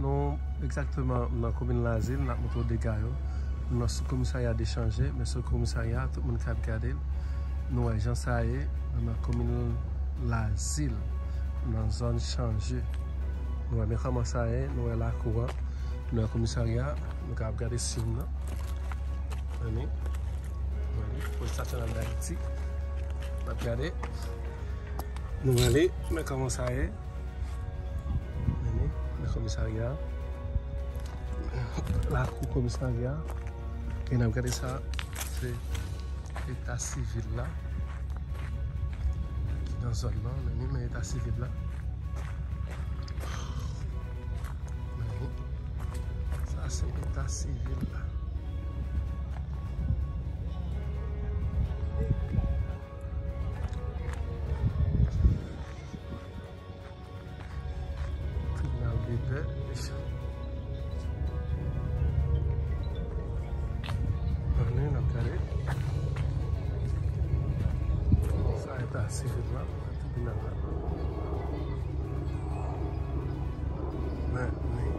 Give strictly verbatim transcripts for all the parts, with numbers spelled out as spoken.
Nou egzakteman nan komin Lazil, n ap montre w dega yo. Nou nan sou komisarya Dechanje, men sou komisarya, tout moun k ap gade l, nou wè jan sa ye, nou nan komin Lazil, nan zòn Chanje. Nou wè men kòman sa ye, nou wè lakou an, nou wè komisarya, nou ka ap gade siy nan. Tande? Tande? Polis Nasyonal Dayiti. N ap gade. Nou ale, men kòman sa ye. Tande? Nan komisarya. Lakou komisarya. E n ap gade sa, se eta sivil la. Ki nan zòn nan, men ni men eta sivil la. Men sa se eta sivil la. Tribinal de pè. Ann, n ap gade. Sa eta sivil la, tribinal la. Men, men.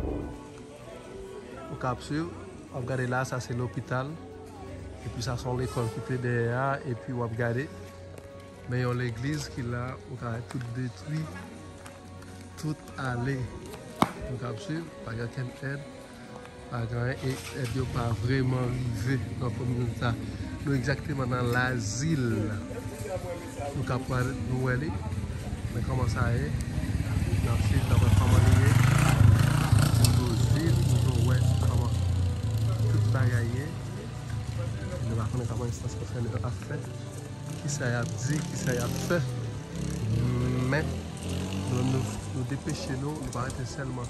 Ou ka ap swiv, w ap gade la, sa se lopital. Epi sa se yon lekòl ki te dèyè a, epi w ap gade. Men yon legliz ki la, ou ka wè tout detwi, tout ale. Nou ka ap swiv, pa gen okenn èd, pa gen anyen, e èd yo pa vrèman rive nan komin sa. Nou egzakteman nan Lazil. Nou ka pral, nou wè li. Men kòman sa ye. N ap swiv, n ap wè kòman li ye. Toujou swiv, toujou wè kòman tout bagay ye. Nou pa konnen kòman enstans konsène yo ap fè. Kisa y ap di, kisa y ap fè. Men, nou, nou, nou depeche nou, nou pa rete sèlman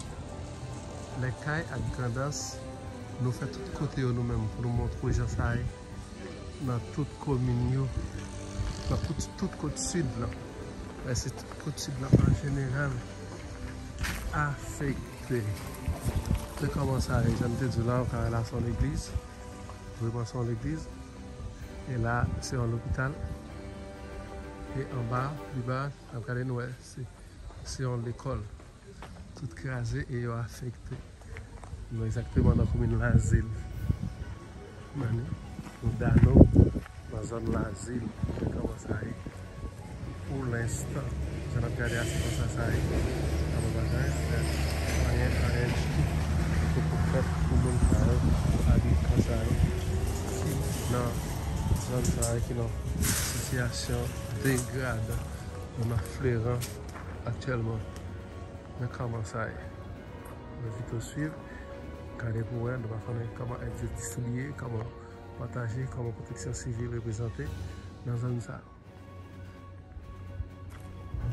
Lèkay ak Grandans, nou fè tout kote yo nou menm pou nou montre w jan sa ye nan tout komin yo, nan tout, tout kot sid lan. Mèsi, tout kot sid lan an jeneral afekte. Men kòman sa ye, jan m te di w la, ou ka wè la se yon legliz. Vrèman se yon legliz. E la, se yon lopital. E anba, pi ba, n ap gade, nou wè, se, se yon lekòl. Tout kraze e yo afekte. Nou egzakteman nan komin Lazil. Mani, nou Dano, nan zòn Lazil. Men kòman sa ye. Pou lenstan, jan n ap gade a, se konsa sa ye. Nan bagay, fèt, anyen, anyen ditou. Poko fèt pou moun sa yo, abitan sa yo. Ki nan zòn sa yo, ki nan sitiyasyon degradan, nou nan Fleran aktyèlman. Men kòman sa ye. Nou envite w swiv, gade pou wè, nou pa konnen kòman èd yo distribiye, kòman pataje, kòman pwoteksyon sivil reprezante nan zòn sa.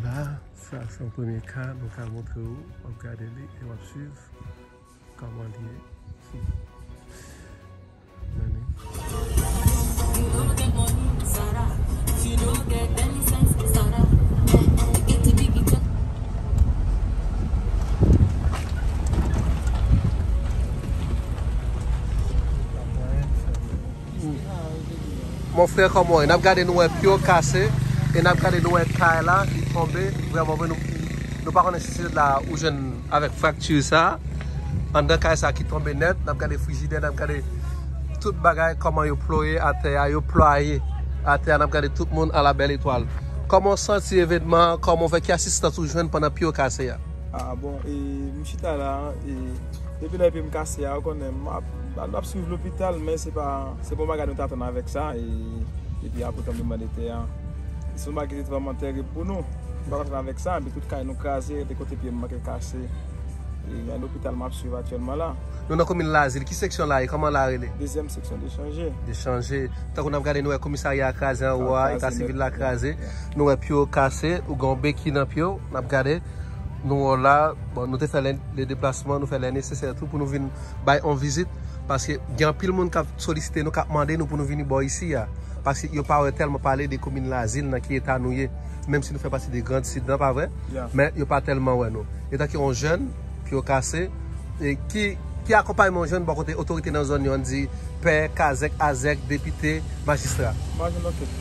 La, sa se yon premye ka nou ka montre w, w ap gade li e w ap swiv kòman li ye. Mani. Mon frè, kòman w ye? N ap gade, nou wè pye w kase, e n ap gade, nou wè kay la, li tonbe. Vrèman vre, nou, nou pa konnen si se la ou jwenn avèk frakti sa a. Anndan kay sa ki tonbe nèt, n ap gade frijidè, n ap gade tout bagay, kòman yo ploye atè a, yo plwaye atè a, n ap gade tout moun a la bèl etwal. Kòman w santi evènman an? Kòman w fè? Ki asistans ou jwenn pandan pye w kase a? Ah, bon, e, m chita la, e, depi lè pye m kase a, ou konnen, m ap, m ap swiv lopital, men se pa, se pa yon bagay nou t atann avèk sa, e, epi apre tranblemanntè a, se yon bagay ki te vrèman tèrib pou nou. M pa t atann avèk sa, epi tout kay nou kraze, de kote pye m manke kase. E, men lopital m ap swiv aktyèlman la. Nou nan komin Lazil, ki seksyon la ye? Kòman la rele? Dezyèm seksyon Dechanje. Dechanje. Tankou n ap gade, nou wè komisarya a kraze anwo a, eta sivil la kraze. Nou wè pye w kase, ou gen yon beki nan pye w, n ap gade. Nou wè w la, bon, nou te fè lè, le deplasman, nou fè lè nesesè tou pou nou vin bay yon vizit, paske gen anpil moun k ap solisite nou, k ap mande nou pou nou vini bò isi a, paske yo pa wè tèlman pale de komin Lazil nan ki eta nou ye, menm si nou fè pati de Grand Sid lan, pa vre? Men yo pa tèlman wè nou. Etanke yon jèn, pye w kase, e ki, ki akonpayman w jwenn bò kote otorite nan zòn yo, ann di, pè, kazèk, azèk, depite, majistra? M pa jwenn okenn.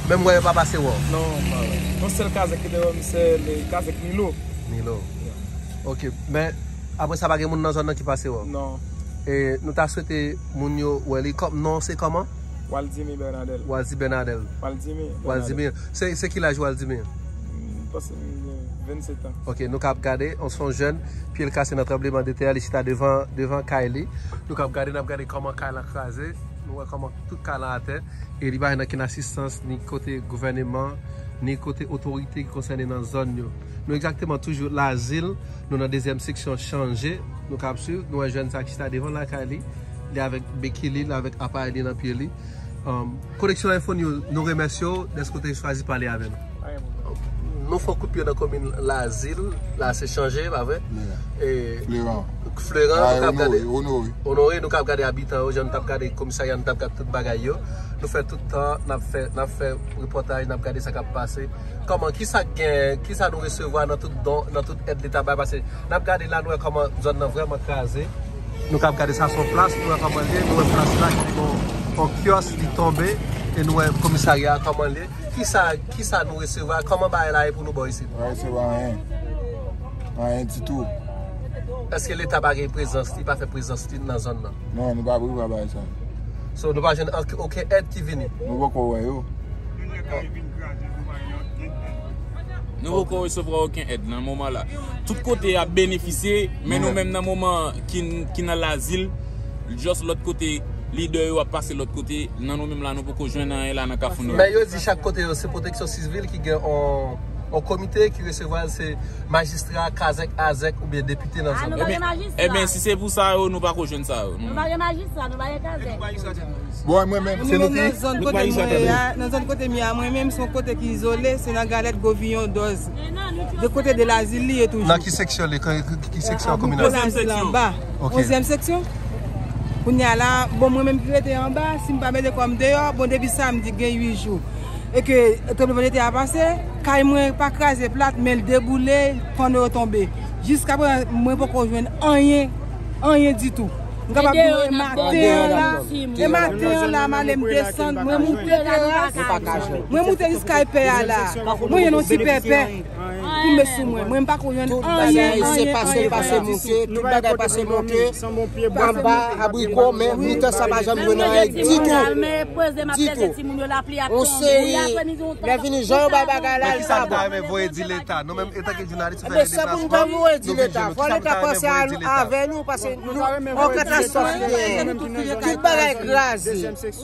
Menm wè yo pa pase wè w? Non, m pa wè. Yon sèl kazèk ki te wè m, se le kazèk Milo. Milo. Ok, men Apre sa, pa gen moun nan zòn nan ki pase wè w? Non. E nou ta swete moun yo wè li. Kòm, non, se kòman? Waldimi Bernadel. Waldimi Bernadel. Waldimi Bernadel. Waldimi. Se, se ki laj Waldimi? M panse m gen vennsèt an. Ok, nou ka ap gade, on se yon jèn, pye l kase nan tranbleman de tè a, li chita devan, devan kay li. Nou ka ap gade, n ap gade kòman kay la kraze. Nou wè kòman tout kay la atè. E li pa jwenn okenn asistans, ni kote gouvèneman, ni kote otorite ki konsène nan zòn yo. Nou egzakteman toujou Lazil, nou nan dezyèm seksyon Chanje, nou ka ap swiv, nou wè jèn sa ki chita devan lakay li, li avèk beki li, li avèk aparèy li nan pye li. Um, Koneksyon Enfo News, nou remèsye w dèske w te chwazi pale avè nou. Nou fè yon kout pye nan komin Lazil, la se Chanje, pa vre? E, Fleran. Fleran, nou ka ap gade. Onore, Onore. Onore, nou ka ap gade abitan yo, jan nou t ap gade komisarya, nou t ap gade tout bagay yo. Nou fè tout tan, n ap fè, n ap fè repòtaj, n ap gade sa k ap pase. Kòman, kisa k gen, kisa nou resevwa nan tout don, nan tout èd Leta bay? Paske n ap gade la, nou wè kòman zòn nan vrèman kraze. Nou ka ap gade sa, se yon plas, nou wè kòman l ye, nou wè plas la ki gen yon, yon kyòs, li tonbe, e nou wè komisarya a kòman l ye. Kisa, kisa nou resevwa? Kòman bagay la ye pou nou bò isit? Nou pa resevwa anyen. Anyen ditou. Èske Leta pa gen prezans li, pa fè prezans li nan zòn nan? Non, nou pa prevwa bagay sa. So, nou pa jwenn ank-, okenn èd ki vini? Nou poko wè yo. Nou poko resevwa okenn èd nan moman la. Tout kote ap benefisye, men nou menm nan moman ki, ki nan Lazil, just lòt kote, lidè yo ap pase lòt kote, nan nou menm la, nou poko jwenn anyen la nan Kafou Nò. Men yo di chak kote yo, se Pwoteksyon Sivil ki gen on, on komite ki resevwa l, se majistra, kazèk, azèk oubyen depite nan zòn nan. Ebyen, si se pou sa yo, nou pako jwenn sa yo. Nou pa gen majistra, nou pa gen kazèk. Bon, mwen menm, se nou ki nan zòn kote mwen ye a, nan zòn kote m ye a, mwen menm, se yon kote ki izole, se nan Galèt, Goviyon, Dòz. De kote de Lazil li ye toujou. Nan ki seksyon li, ki, ki, ki seksyon kominal? Dèzyèm seksyon. Anba. Ok. Onzyèm seksyon. Kounye a la, bon, mwen menm ki rete anba, si m pa mete kò m deyò, bon, depi samdi gen uit jou. E ke tranblemanntè a pase, kay mwen pa kraze plat, men l deboule, panno yo tonbe. Jiskaprezan, mwen poko jwenn anyen, anyen ditou. M kapab di w, e maten an la, e maten an la, m ale m desann, mwen moute, mwen moute jiska epè a la. Mwen jwenn yon ti pèpè. Tonbe sou mwen. Mwen m pako jwenn anyen, anyen, anyen. Tout bagay se pase, pase, monte, tout bagay pase, monte. Anba, abriko, men mitan sa pa janm jwenn anyen ditou. Ditou. On seri, lè vini jan yo bay bagay la, li pa bon. Sa nou ta renmen voye di Leta. Nou menm, antanke jounalis, nou fè deplase. Ebyen, sa pou nou ta voye di Leta. Fò Leta panse avè nou, paske nou, on katastwòf li ye. Tout bagay kraze.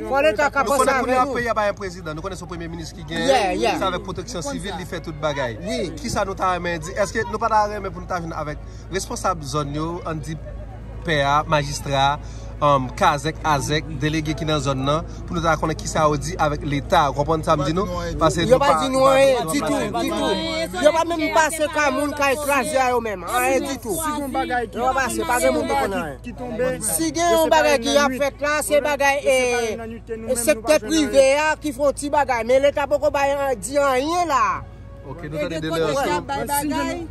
Fò Leta ka panse avè nou. Nou konnen kounye a peyi a pa gen prezidan. Nou konnen se yon premye minis ki genyen, se avèk pwoteksyon sivil li fè tout bagay. Kisa nou ta renmen di? Èske nou pa ta renmen pou nou ta jwenn avèk responsab zòn yo, ann di pè a, majistra a, um, kazèk, azèk, delege ki nan zòn nan, pou nou ta konnen kisa yo di avèk Leta? Ou konprann sa m di nou? Paske yo pa di nou anyen ditou, ditou. Yo pa menm pase kay moun, kay kraze a yo menm. Anyen ditou. Yo pa pase, pa gen moun ki konn anyen. Si gen yon bagay ki ap fèt la, se bagay, eh, e sektè prive a ki fè yon ti bagay, men Leta poko bay an-, di anyen la. Ok, nou tande doleyans yo.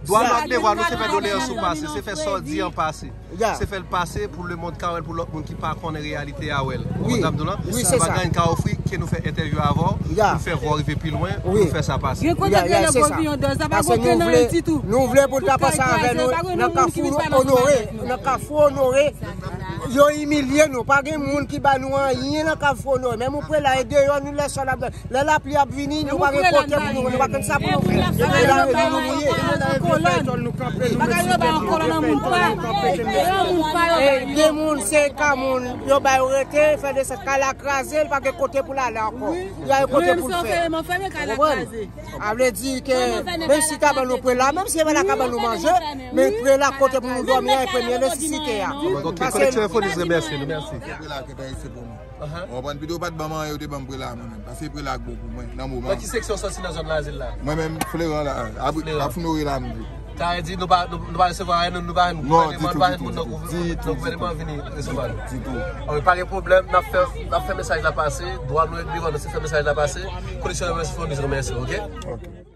Dwa nou ak devwa nou, se fè doleyans ou pase, se fè sa w di an pase. Se fè l pase pou lemonn ka wè l, pou lòt moun ki pa konnen reyalite a wè l. Ou konprann sa m di w lan? Wi, se sa. Bagay n ka ofri, ke nou fè entèvyou avè w, pou fè vwa w rive pi lwen, pou nou fè sa pase. Gen kote gen nan Goviyon Dòz, sa pa gen okenn anyen ditou. Nou vle pou l ta pase avè nou nan Kafou Onore, nan Kafou Onore. Yo imilye nou, pa gen moun ki ba nou anyen nan Kafou Onore. Menm ou prela e deyò, nou lè sòl ap, lè lapli ap vini, nou pa gen kote pou nou, nou pa konn sa pou nou fè. Bagay yo bay an kolòn. Bagay yo bay an kolòn nan moun pa. E an moun pa yo bay. Gen moun, se ka moun, yo bay yo rete, fè desann, kay la kraze, li pa gen kote pou l ale ankò. Li pa gen kote pou l fè. Ou konprann? A vle di ke menm si ta ban nou prela, menm si e prela ka ban nou manje, men prela kote pou nou dòmi a, e premye nesesite a. Donk, Koneksyon Enfo News remèsye nou, mèsi. Prela ki enterese pou nou. Ou konprann, pito yo pa t ban m anyen, yo te ban m prela mwen menm. Paske prela k bon pou mwen, nan moman. Nan ki seksyon w soti nan zòn Lazil la? Mwen menm, Fleran la, abri, Kafou Onore la m ye. Sa vle di nou pa, nou, nou pa resevwa anyen, nou, nou pa jwenn gouvèneman, nou pa jwenn moun nan gouvèneman vini resevwa nou. Ditou. Ok, pa gen pwoblèm, n ap fè, n ap fè mesaj la pase, dwa nou ak devwa nou se fè mesaj la pase. Koneksyon Enfo News remèsye w, ok? Ok.